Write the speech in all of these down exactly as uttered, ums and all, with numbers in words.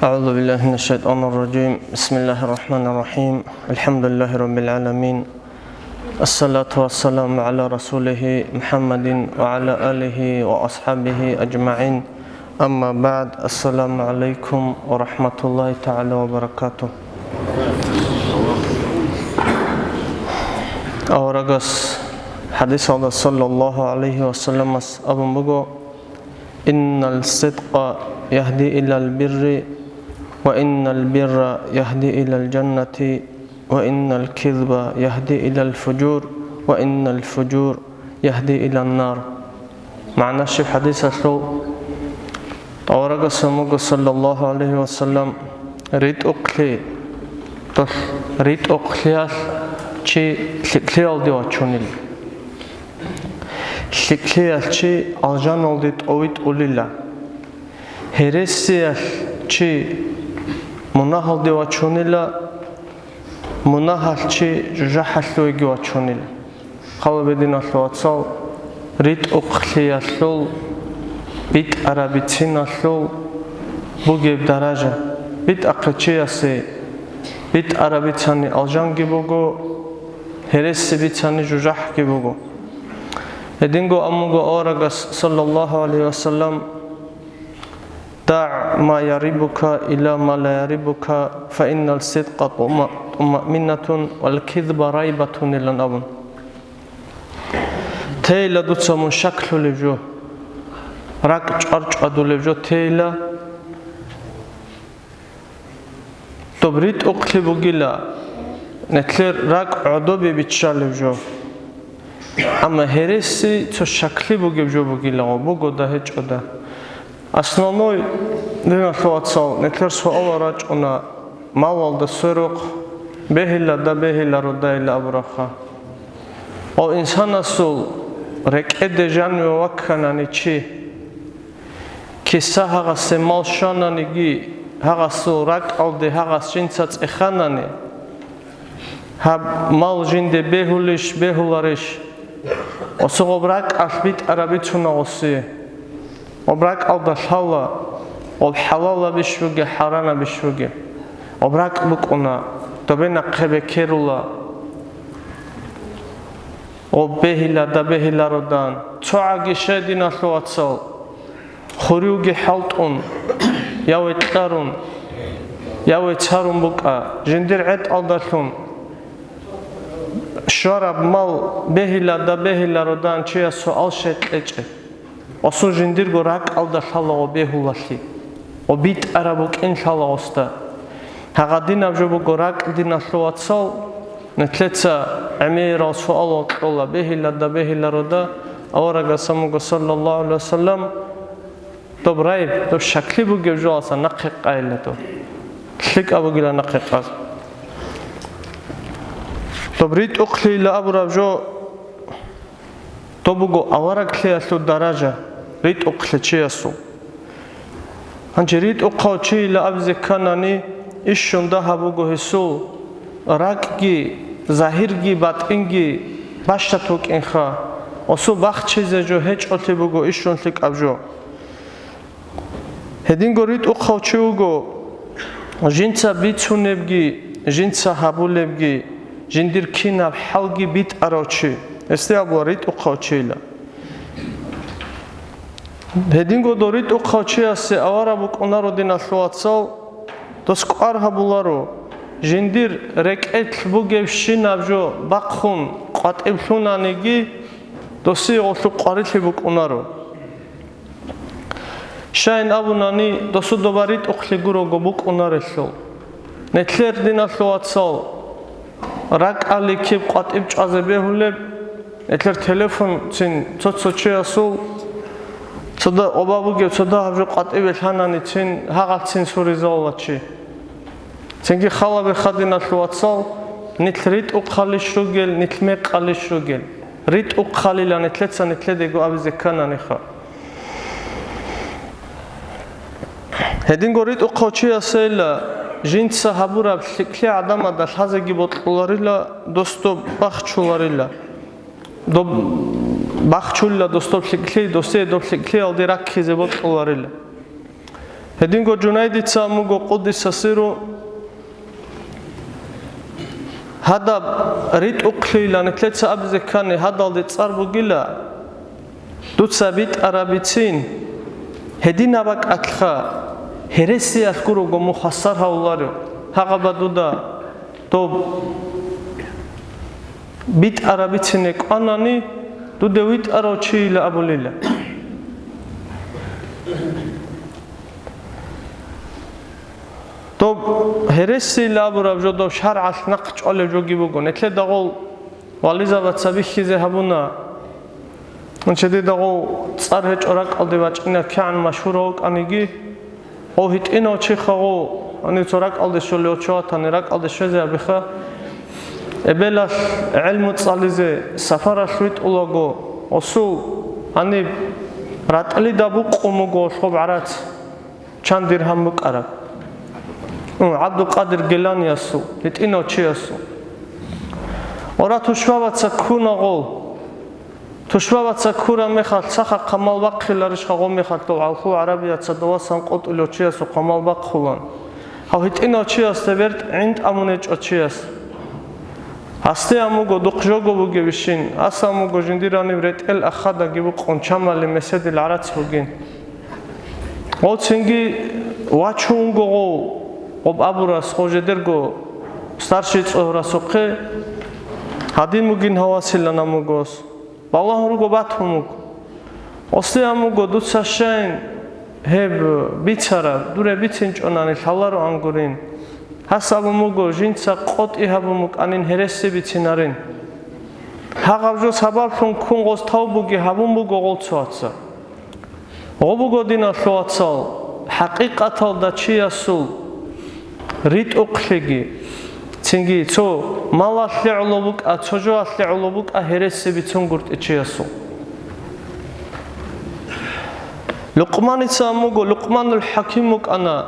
أعوذ بالله من الشيطان الرجيم. بسم الله الرحمن الرحيم. الحمد لله رب العالمين. الصلاة والسلام على رسوله محمد وعلى آله وأصحابه أجمعين. أما بعد. السلام عليكم ورحمة الله تعالى وبركاته. Аварагас хадисалда саллаллаху алейхи ва салламас абун буго: «Иннал сидкъа яхди илал бирри, ва иннал бирра яхди илал жаннати, ва иннал кизба яхди илал фужур, ва иннал фужур яхди илан нар». Магьна щиб хадисалъул? Аварагас абун буго саллаллаху алейхи ва саллам: «РитӀухълъи, дол-, ритӀухълъиялъ чи лъикӀлъиялде вачунила». ЛъикӀлъиялъ чи алжаналде тӀовитӀулила. Гьересиялъ чи мунагьалде вачунила, мунагьалъ чи жужахӀалъувеги вачунила. Хал гьабе, диналъул вацал, ритӀухълъиялъул, битӀарабициналъул бугеб даража. БитӀахъе чиясе битӀарабицани алжанги буго, гьереси бицани жужахӀги буго. Гьединго абун буго аварагас, саллаллаху алейхи ва саллам: «ДагӀ ма ярибука ила ма ла ярибука, фа иннал сидкъа тӀума-, тӀумаъминатун вал кизба райбатун», – илан абун. Тейила дуца мун щаклъулеб жо, ракӀ чӀвар-чӀвадулеб жо тейила. Доб ритӀухълъи бугила, нилъер ракӀ гӀодобе биччалеб жо. Амма гьереси цо щаклъи бугеб жо бугила, гъо, бугода гьечӀода. Основной, диналъул вацал, нилъер суалал рачӀуна малалда сверухъ, бегьилада бегьилародайила абурабха. Гъо, инсанасул рекӀеде жаниве вакканани чи, киса гьагъасе мал щвананиги, гьагъасул ракӀалде гьагъас жинца цӀеханани, гьаб мал жинде бегьулищ, бегьуларищ? Осо гъоб ракӀалъ битӀараб бицуна гъоси. Гъоб ракӀалда лъала, гъоб хӀалалабищ бугеб, хӀаранабищ бугеб. Гъоб ракӀ букӀуна, добе нахъе бекерула. Гъоб бегьилада бегьилародан. ЦогӀаги щай, диналъул вацал, хуриуги хӀалтӀун, я векьарун, я вецарун букӀа, жиндир гӀетӀалдалъун щвараб мал бегьилада бегьилародан чияс суал щай кьечӀеб? Осо жиндирго ракӀалда лъала гъо бегьулалъи, гъо битӀараб букӀин лъала гъосда. Гьагъадинаб жо буго ракӀ, диналъул вацал, нилъеца гӀемерал суалал кьола, бегьилада бегьиларода, аварагас абун буго, саллаллаху алейхи ва саллам, доб райб, доб щаклъи бугеб жоялдаса нахъе къайила доб. ЛъикӀаб бугила нахъе къаз. Доб ритӀухълъийила абураб жо, доб буго авараглъиялъул даража, ритӀухълъи чиясул. Гьанже ритӀухъав чийила абизе кканани, ишшун дагьаб буго гьесул ракӀги, загьирги, батӀинги бащад букӀинха, осул бахчизе жо гьечӀолъи буго ишшун лъикӀаб жо. Гьединго ритӀухъав чи вуго, жинца бицунебги, жинца гьабулебги, жиндир кинаб хӀалги битӀарав чи. Гьесде абула ритӀухъав чийила. Гьединго доб ритӀухъав чиясе авараг букӀунаро, диналъул вацал, дос кӀвар гьабуларо, жиндир рекӀелъ бугебщинаб жо бахъун къватӀиб лъунаниги, досие гъолъухъ къварилъи букӀунаро. Щайин абунани, досул доба ритӀухълъи гурого букӀунарелъул. Нилъер, диналъул вацал, ракӀалде киб къватӀиб чӀвазе бегьулеб, нилъер телефонцин цо-цо чиясул цо дагь оба бугеб, цо дагьаб жо къватӀибе лъананицин гьагъалцин суризавула чи. Цинги хал гьабеха, диналъул вацал, нилъ ритӀухъалищ ругел, нилъ мекъалищ ругел. РитӀухъалила нилъеца нилъедего абизе ккананиха. Гьединго ритӀухъав чиясейила жинца гьабураб лъикӀлъи гӀадамазда лъазеги бокьуларила, дос доб бахчуларила. Доб бахчулила дос доб лъикӀлъи, досие доб лъикӀлъиялде раккизе бокьуларила. Гьединго Жунайдица амуго къуддиса сирругьу, гьадаб ритӀухълъийилан нилъеца абизе ккани, гьадалде цӀар бугила, дуца битӀараб бицин, гьединаб бакӀалъха, гьересиялъ гурого мун хвасар гьавуларев, гьагъаба дуда доб битӀараб бицине кӀванани, дуде витӀарав чийила абулила. Доб гьересийилан абураб жо доб шаргӀалъ нахъ чӀвалеб жоги буго. Нилъеда гъол вализабаца бихьизе гьабуна. Нилъеда гъов цӀар гьечӀо ракӀалде вачӀина кигӀан машгьурав вукӀаниги, гъов гьитӀинав чиха гъов, гьанив цо ракӀалде щолев чи ватани, ракӀалде щвезе абиха, эбелалъ гӀелму цӀализе сапаралъ витӀулаго, гъосул гьаниб ратӀлида букъун буго гъолъоб гӀарац. Чан диргьам букӀараб. М, ГӀабдулкъадир Геланиясул, гьитӀинав чиясул. Ора тушбабаца ккуна гъол. Тушбабаца ккураб мехалъ, сахаб хъамал бахъиларищха гъо мехалъ дов гӀалхул гӀарабияца довасан къотӀулев чиясул хъамал бахъулан. Гьав гьитӀинав чиясда бертӀ гӀин тӀамун гьечӀо чияс. Гьасде амуго духъ жого бугебищин, ас амуго жиндир гьаниб ретӀел ахадаги букъун чамали меседил гӀарац бугин. Гъо цинги вачун вуго гъов, гъоб абурас гъо жедерго старший цӀогьорасухъе гьадин бугин гьавасилан амугос. Балагьун руго батун вуго. Гъосде амуго дуца щайин гьеб бицараб, дуре бицинчӀонани лъалароан гурин. Гьас абун буго, жинца къотӀи гьабун букӀанин гьереси бицинарин. Гьагъаб жо сабаблъун ккун гъос тавбуги гьабун буго гъол цо ваца. Гъо буго, диналъул вацал, хӀакъикъаталда чиясул ритӀухълъиги, цинги цо малалъе гӀоло букӀа, цо жоялъе гӀоло букӀа гьереси бицунгутӀи чиясул. Лукъманица амуго, Лукъманул ХӀаким вукӀана.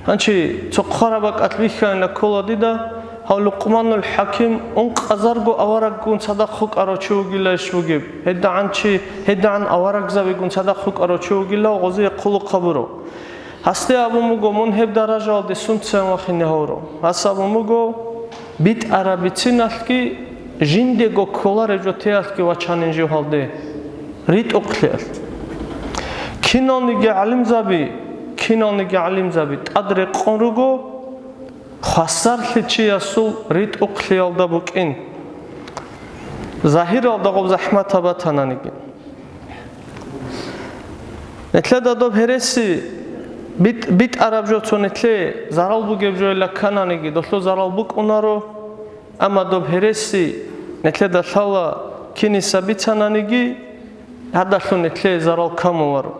Гьанчи цо хъвараб бакӀалъ бихьанила ккола дида, гьав Лукъманул ХӀаким ункъазарго авараггун цадахъ вукӀарав чи вугилайищ вугеб? ГьедагӀан чи, гьедагӀан аварагзабигун цадахъ вукӀарав чи вугилав гъозие хъулухъ гьабурав. Гьасде абун буго, мун гьеб даражаялде сунцайин вахине гьавурав. Гьас абун буго, битӀараб бициналъги, жиндего кколареб жо теялъги вачанин жив гьалде. РитӀухълъиялъ. Киналниги гӀалимзаби, киналниги гӀалимзаби тӀад рекъон руго, хвасарлъи чиясул ритӀухълъиялда букӀин. Загьиралда гъоб захӀматаб батананиги. Нилъеда доб гьереси бит-, битӀараб жо цо нилъее зарал бугеб жоялда ккананиги, долъул зарал букӀунаро, амма доб гьереси нилъеда лъала киниса бицананиги, гьадалъун нилъее зарал камуларо.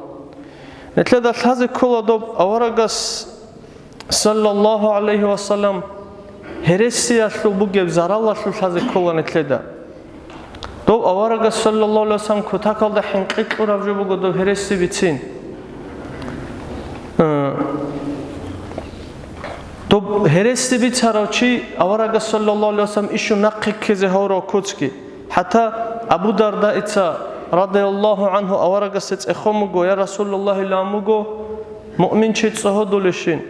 Нилъеда лъазе ккола доб аварагас, саллаллагьу гӀалайгьи вассалам, гьересиялъул бугеб заралалъул лъазе ккола нилъеда. Дов аварагас, саллаллагьу гӀалайгьи вассалам, кутакалда хӀинкъи кьураб жо буго дов гьереси бицин. Э, дов гьереси бицарав чи аварагас, саллаллагьу гӀалайгьи вассалам, ишун нахъе ккезе гьавурав куцги. ХӀатта Абу Дардаица, радияллагьу гӀангьу, аварагасде цӀехон буго: «Я Расулаллагь, илан буго, муъмин чи цӀогьодулищин?»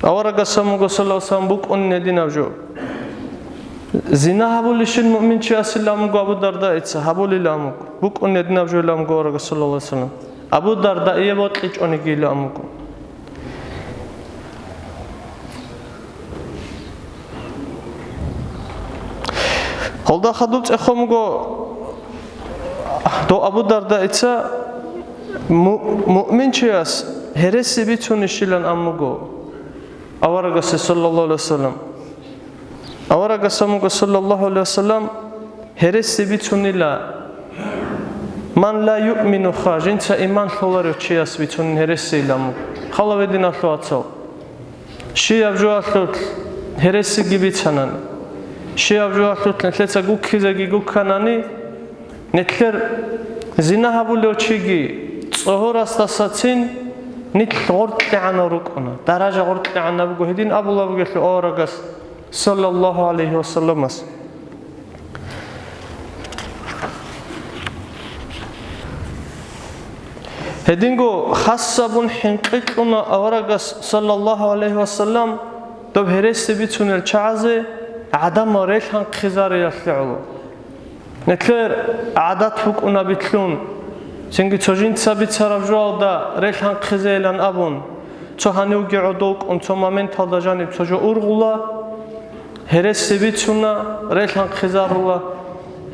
Аварагас абун буго, саллаллагьу гӀалайгьи вассалам, букӀунин гьединаб жо. Зина гьабулищин муъминчиясилан буго Абу Дардаица, гьабулилан буго. БукӀунин гьединаб жо илан буго аварагас, саллаллагьу гӀалайгьи вассалам. Абу Дардаие бокьичӀонигилан буго. Гьалда хадуб цӀехон буго, дов Абу Дардаица му-, муъминчияс гьереси бицунищилан абун буго аварагасе, саллаллагьу гӀалайгьи вассалам. Аварагас абун буго, саллаллагьу гӀалайгьи вассалам, гьереси бицунила, ман ла юъмину ха, жинца иман лъоларев чияс бицунин гьересиилан буго. Хала гьединалъул вацал. Щияб жоялъулъ гьересиги бицанани, щияб жоялъулъ нилъеца гуккизеги гукканани, нилъер зина гьабулев чиги цӀогьорасдасацин нилъ гъоркьегӀанав рукӀуна, даража гъоркьегӀанаб буго, гьедин абулеб бугелъул аварагас, саллаллагьу гӀалайгьи вассаламас. Гьединго хасабун хӀинкъи кьуна аварагас, саллаллагьу гӀалайгьи вассалам, доб гьереси бицунел чагӀазе гӀадамал релъанхъизариялъе гӀоло. Нилъер гӀадат букӀуна билълъун, цинги цо жинца бицараб жоялда релъанхъизейилан абун, цо гьанивги гӀодов вукӀун, цо моменталда жаниб цо жо ургъула, гьереси бицуна, релъанхъизарула.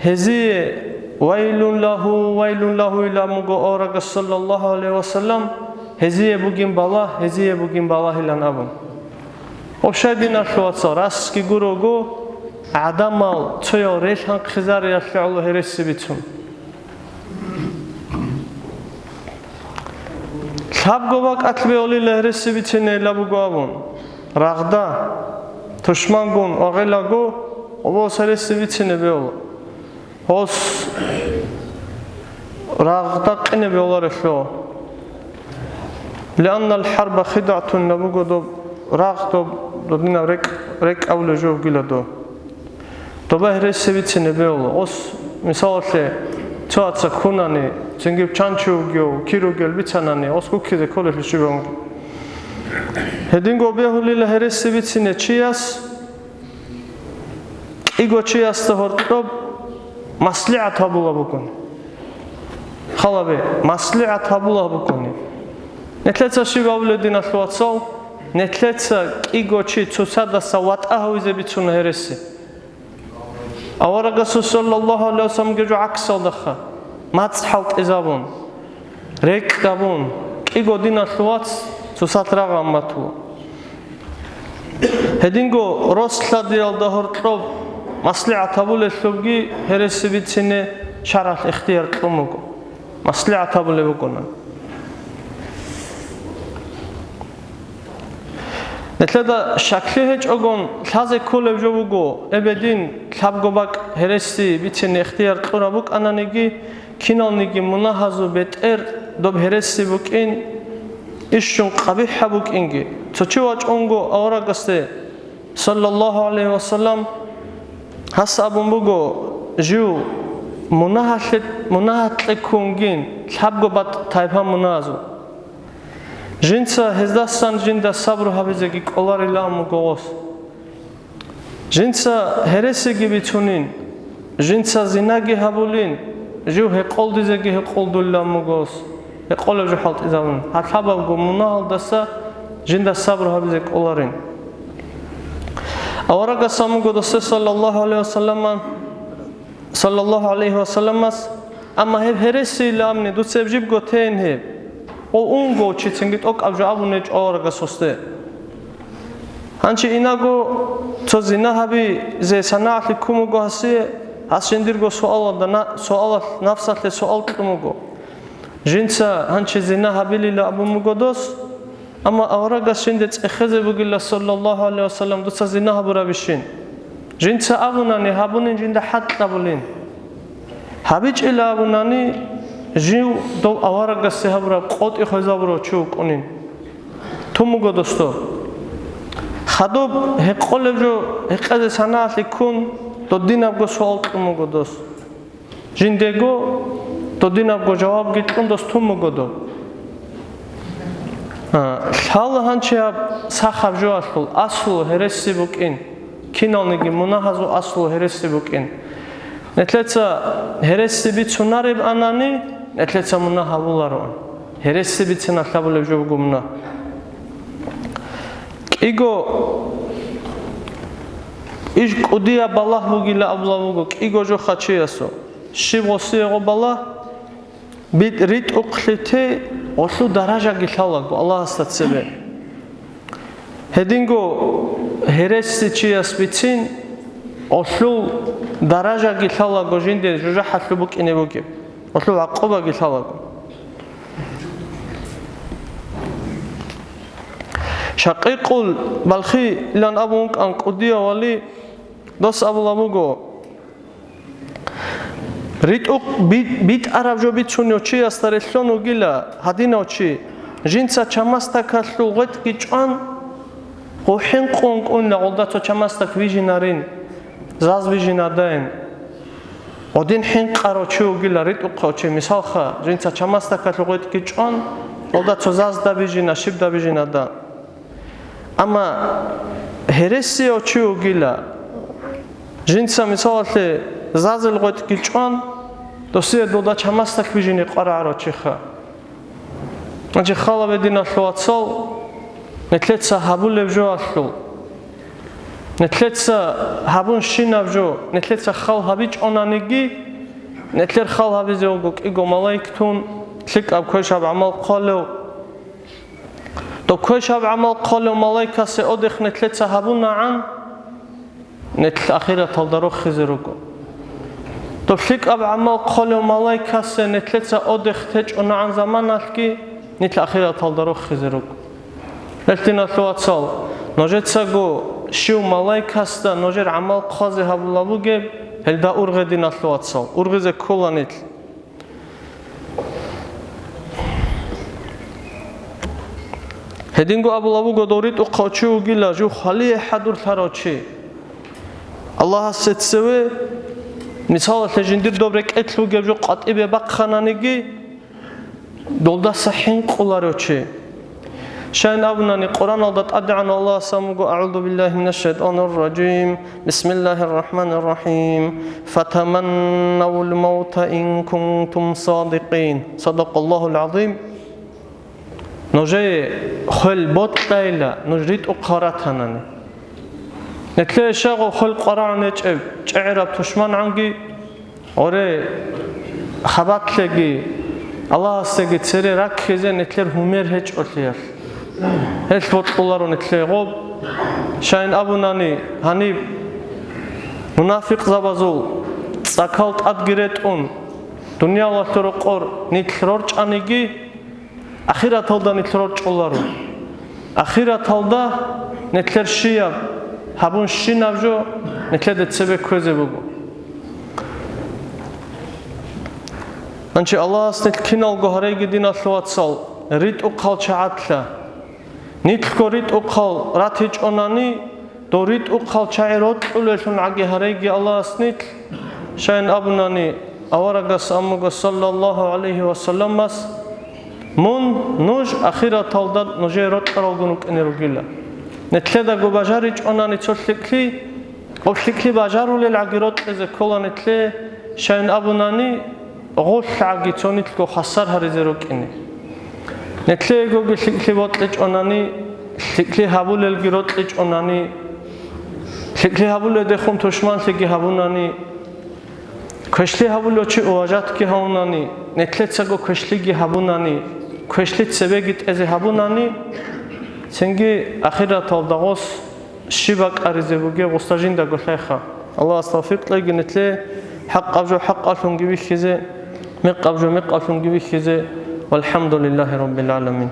Гьезие: «Вайлун лагьу, вайлун лагьу», – илан буго аварагас, саллаллагьу гӀалайгьи вассалам, «гьезие бугин балагь, гьезие бугин балагь», – илан абун. Гьаб щай, диналъул вацал, расги гурого, гӀадамал цоял релъанхъизариялъе гӀоло гьереси бицун. Лъабго бакӀалъ бегьулила гьереси бицинейилан буго абун. Рагъда, тушмангун ва гъелаго, гьаб гьереси бицине бегьула. Гьес рагъда къине бегьуларелъул. «Лианнал хӀарба хидгӀатун», – абун буго доб рагъ, доб, додинаб рекӀ-, рекӀкӀ абулеб жо бугила доб. Доба гьереси бицине бегьула. Гьес, мисалалъе, цо вац ккунани, цинги чан чи вугев, кир вугел бицанани, гьес гуккизе кколелъул щибаб бугеб. Гьединго бегьулила гьереси бицине чияс, кӀиго чиясда гьоркьоб маслигӀат гьабулеб букӀун. Халабе, маслигӀат гьабулеб букӀуни. Нилъеца щиб абулеб, диналъул вацал? Нилъеца кӀиго чи цоцадаса ватӀа гьавизе бицуна гьереси. Аварагасул, саллаллагьу гӀалайгьи вассаламги, жо гӀаксалдаха, мацӀ хӀалтӀизабун, рекӀкӀ гьабун, кӀиго диналъул вац цоцалъ рагъ гьабун батула. Гьединго рос-лъадиялда гьоркьоб маслигӀат гьабулелъулги гьереси бицине шаргӀалъ ихтияр кьун буго, маслигӀат гьабулеб букӀуна. Нилъеда щаклъи гьечӀогон лъазе кколеб жо буго, эбедин лъабго бакӀ гьереси бицине ихтияр кьураб букӀананиги, киналниги мунагьазул бетӀер доб гьереси букӀин, ишщун къабихӀаб букӀинги. Цо чи вачӀунго аварагасде, саллаллагьу гӀалайгьи вассалам, гьес абун буго: «Жив мунагьалъе-, мунагьалъе ккунгин лъабго бакӀ тайпа мунагьазул. Жинца гьездасан жинда сабру гьабизеги кӀоларилан буго гьес. Жинца гьересиги бицунин, жинца зинаги гьабулин, жив гьекъолдизеги гьекъолдулилан буго гьес, гьекъолеб жо хӀалтӀизабун, гьалъабабго мунагьалдаса жинда сабру гьабизе кӀоларин». Аварагас абун буго досде, саллаллагьу гӀалайгьи вассаламан, саллаллагьу гӀалайгьи вассаламас: «Амма гьеб гьересийилан абуни, дуца гьеб жибго тейин гьеб». Гьев унго чи цинги тӀокӀаб жо абун гьечӀо аварагас гьесде. Гьанже инаго цо зина гьабизе санагӀалъи ккун буго гьасие, гьас жиндирго суалалда на-, суалалъ, нафсалъе суал кьун буго. Жинца гьанже зина гьабилила абун буго дос, амма аварагас жинде цӀехезе бугила, саллаллагьу гӀалайгьи вассалам, дуца зина гьабурабищин. Жинца абунани, гьабунин жинда хӀалтӀабулин. ГьабичӀила абунани, жив дов аварагасе гьабураб къотӀи хвезабурав чи вукӀунин. Тун буго досдо. Хадуб гьекъолеб жо гьекъезе санагӀалъи ккун, додинабго суал кьун буго дос. Жиндего додинабго жавабги кьун дос тун буго доб. А, лъала гьанже гьаб сахаб жоялъул аслу гьереси букӀин, киналниги мунагьазул аслу гьереси букӀин. Нилъеца гьереси бицунареб анани, нилъеца мунагь гьабулароан. Гьереси бициналъ гьабулеб жо буго мунагь. КӀиго иш кӀудияб балагь бугила абулеб буго, кӀиго жо хъачиясул. Щиб гъосие гъо балагь? БитӀ-, ритӀухълъи те гъолъул даражаги лъалаго Аллагьасда цебе. Гьединго гьереси чияс бицин, гъолъул даражаги лъалаго жинде жужахӀалъуб букӀине бугеб, гъолъул гӀакъубаги лъалаго. Шакъикъул Балхилан абун вукӀан кӀудияв вали, дос абулеб буго, ритӀухъ би-, битӀараб жо бицунев чиясда релълъун вугила гьадинав чи, жинца чамасдакалъул гъветӀги чӀван, гъов хӀинкъун кӀунила гъолда цо чамасдак вижинарин, заз вижинадайин. Гъодин хӀинкъарав чи вугила, ритӀухъав чи, мисалха, жинца чамасдакалъув гъветӀги чӀван, гъолда цо зазда бижина, щибда бижинада. Амма гьересияв чи вугила, жинца, мисалалъе, зазил гъветӀги чӀван, досие долда чамасдак бижине къварагӀарав чиха. Гьанже хал гьабе, диналъул вацал, нилъеца гьабулеб жоялъул. Нилъеца гьабун щинаб жо, нилъеца хал гьабичӀонаниги, нилъер хал гьабизе вуго кӀиго малаик тун, лъикӀаб квешаб гӀамал хъвалев. Доб квешаб гӀамал хъвалев малаикасе одех нилъеца гьабунагӀан, нилъ ахираталда рохизе руго. Доб лъикӀаб гӀамал хъвалев малаикасе нилъеца одех течӀонагӀан заманалъги, нилъ ахираталда рохизе руго. Гьел, диналъул вацал, нужецаго щив малаикасда нужер гӀамал хъвазе гьабулеб бугеб, гьелда ургъе, диналъул вацал, ургъизе ккола нилъ. Гьединго абулеб буго, дов ритӀухъав чи вугила, жив хвалие хӀадурлъарав чи. Аллагьасе цеве, мисалалъе, жиндир доб рекӀелъ бугеб жо къватӀибе бахъананиги, долдаса хӀинкъуларев чи. Щайин абунани, Къуръаналда ТӀадегӀанав Аллагьас абун буго: «أعوذ بالله من الشيطان الرجيم. بسم الله الرحمن الرحيم. فتمنوا الموت إن كنتم صادقين». صدق الله العظيم. Нужее хвел бокьайила, нуж ритӀухъал ратанани. Нилъее щай хвел къварагӀун гьечӀеб, чӀегӀераб тушмангӀанги, гъоре, хабалъеги, Аллагьасеги цере раккизе нилъер гьумер гьечӀолъиялъ. Гьелъ бокьуларо нилъее гъоб. Щайин абунани, гьаниб мунафикъзабазул цӀакал тӀадги ретӀун, дуниялалъул рокъор нилъ рорчӀаниги, ахираталда нилъ рорчӀуларо. Ахираталда нилъер щияб гьабун щинаб жо нилъеде цебе кквезе буго. Гьанже Аллагьас нилъ киналго гьареги, диналъул вацал, ритӀухъал чагӀадлъа. Нилъго ритӀухъал ратичӀонани, дов ритӀухъал чагӀи рокьулеллъун гӀаги гьареги Аллагьас нилъ, щайин абунани, аварагас абун буго, саллаллагьу гӀалайгьи ва салламас: «Мун, нуж ахираталда нужее рокьаралгун рукӀине ругила». Нилъедаго бажаричӀонани цо лъикӀлъи, гъоб лъикӀлъи бажарулел гӀаги рокьизе ккола нилъее, щайин абунани, гъолъ гӀаги цо нилъго хвасар гьаризе рукӀине. Нилъеегоги лъикӀлъи бокьичӀонани, лъикӀлъи гьабулелги рокьичӀонани, лъикӀлъи гьабуледехун тушманлъиги гьабунани, квешлъи гьабулев чи уважатги гьавунани, нилъецаго квешлъиги гьабунани, квешлъи цебеги тӀезе гьабунани, цинги ахираталда гъос щиб бакӀаризе бугеб гъосда жиндаго лъайха. Аллагьас тавфикъ кьеги нилъее хӀакъаб жо хӀакъалъунги бихьизе, мекъаб жо мекъалъунги бихьизе. ВалхӀамдулиллагьи раббил гӀаламин.